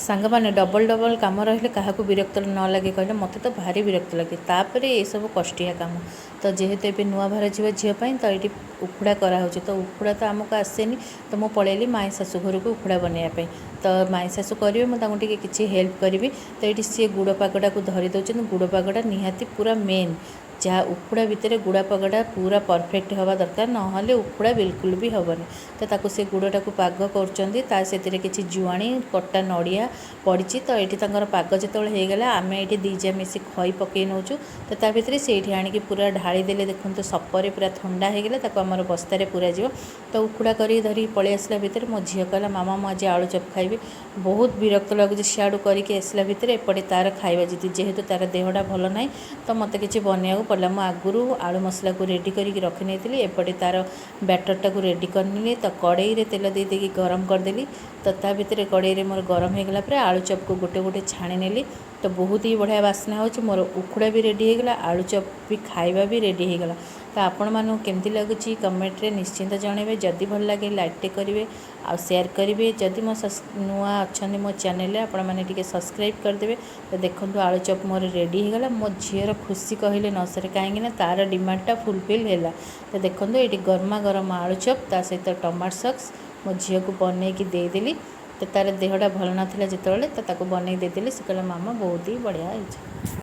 ସାଙ୍ଗମାନେ, double double କାମ ରହିଲେ କାହାକୁ ବିରକ୍ତ ନ ଲାଗେ କହିଲେ? ମୋତେ ତ ଭାରି ବିରକ୍ତ ଲାଗେ। ତାପରେ ଏସବୁ କଷ୍ଟିଆ କାମ। ତ ଯେହେତୁ ଏବେ ନୂଆ ଭାର ଯିବ ଝିଅ ପାଇଁ, ତ ଏଇଠି ଉଖୁଡ଼ା କରାହେଉଛି। ତ ଉଖୁଡ଼ା ତ ଆମକୁ ଆସେନି, ତ ମୁଁ ପଳେଇଲି ମାଇଁ ଶାଶୁ ଘରକୁ ଉଖୁଡ଼ା ବନେଇବା ପାଇଁ। ତ ମାଇଁ ଶାଶୁ କରିବେ, ମୁଁ ତାଙ୍କୁ ଟିକେ କିଛି ହେଲ୍ପ କରିବି। ତ ଏଇଠି ସିଏ ଗୁଡ଼ ପାଗଟାକୁ ଧରି ଦେଉଛନ୍ତି। ଗୁଡ଼ ପାଗଟା ନିହାତି ପୁରା ମେନ୍। ଯାହା ଉଖୁଡ଼ା ଭିତରେ ଗୁଡ଼ ପାଗଟା ପୁରା ପରଫେକ୍ଟ ହେବା ଦରକାର, ନହେଲେ ଉଖୁଡ଼ା ବିଲକୁଲ ବି ହେବନି। ତ ତାକୁ ସେ ଗୁଡ଼ଟାକୁ ପାଗ କରୁଛନ୍ତି। ତା ସେଥିରେ କିଛି ଜୁଆଣି, କଟା ନଡ଼ିଆ ପଡ଼ିଛି। ତ ଏଇଠି ତାଙ୍କର ପାଗ ଯେତେବେଳେ ହେଇଗଲା, ଆମେ ଏଇଠି ଦୁଇ ଯା ମିଶି ଖଇ ପକାଇ ନେଉଛୁ। ତ ତା ଭିତରେ ସେଇଠି ଆଣିକି ପୁରା ଢାଳି ଦେଲେ। ଦେଖନ୍ତୁ, ସପରେ ପୁରା ଥଣ୍ଡା ହେଇଗଲା। ତାକୁ ଆମର ବସ୍ତାରେ ପୁରାଯିବ। ତ ଉଖୁଡ଼ା କରିକି ଧରିକି ପଳେଇ ଆସିଲା ଭିତରେ ମୋ ଝିଅ କହିଲା, "ମାମା, ମୁଁ ଆଜି ଆଳୁ ଚପ୍ ଖାଇବି।" ବହୁତ ବିରକ୍ତ ଲାଗୁଛି ସିଆଡ଼ୁ କରିକି ଆସିଲା ଭିତରେ। ଏପଟେ ତା'ର ଖାଇବା ଜିଦି। ଯେହେତୁ ତା'ର ଦେହଟା ଭଲ ନାହିଁ, ତ ମୋତେ କିଛି ବନେଇବାକୁ ପଡ଼ିଲା। ମୁଁ ଆଗରୁ ଆଳୁ ମସଲାକୁ ରେଡ଼ି କରିକି ରଖିନେଇଥିଲି। ଏପଟେ ତା'ର ବ୍ୟାଟରଟାକୁ ରେଡ଼ି କରିନେଲି। ତ କଡ଼େଇରେ ତେଲ ଦେଇ ଦେଇକି ଗରମ କରିଦେଲି। ତ ତା ଭିତରେ କଡ଼େଇରେ ମୋର ଗରମ ହେଇଗଲା ପରେ ଆଳୁ ଚପ୍କୁ ଗୋଟେ ଗୋଟେ ଛାଣି ନେଲି। ତ ବହୁତ ହି ବଢ଼ିଆ ବାସ୍ନା ହେଉଛି। ମୋର ଉଖୁଡ଼ା ବି ରେଡ଼ି ହେଇଗଲା, ଆଳୁ ଚପ୍ ବି ଖାଇବା ବି ରେଡ଼ି ହେଇଗଲା। ତ ଆପଣମାନଙ୍କୁ କେମିତି ଲାଗୁଛି, କମେଣ୍ଟରେ ନିଶ୍ଚିନ୍ତ ଜଣାଇବେ। ଯଦି ଭଲ ଲାଗେ, ଲାଇକ୍ଟେ କରିବେ ଆଉ ସେୟାର କରିବେ। ଯଦି ମୋ ନୂଆ ଅଛନ୍ତି ମୋ ଚ୍ୟାନେଲରେ, ଆପଣମାନେ ଟିକେ ସବସ୍କ୍ରାଇବ୍ କରିଦେବେ। ତ ଦେଖନ୍ତୁ, ଆଳୁ ଚପ୍ ମୋର ରେଡ଼ି ହେଇଗଲା। ମୋ ଝିଅର ଖୁସି କହିଲେ ନ ସରେ, କାହିଁକିନା ତା'ର ଡିମାଣ୍ଡଟା ଫୁଲଫିଲ୍ ହେଲା। ତ ଦେଖନ୍ତୁ, ଏଇଠି ଗରମା ଗରମ ଆଳୁ ଚପ୍, ତା ସହିତ ଟମାଟୋ ସକ୍ସ ମୋ ଝିଅକୁ ବନେଇକି ଦେଇଦେଲି। ତ ତା'ର ଦେହଟା ଭଲ ନଥିଲା ଯେତେବେଳେ, ତ ତାକୁ ବନେଇକି ଦେଇଦେଲି। ସେ କହିଲା, "ମାମା, ବହୁତ ହି ବଢ଼ିଆ ହେଇଛି।"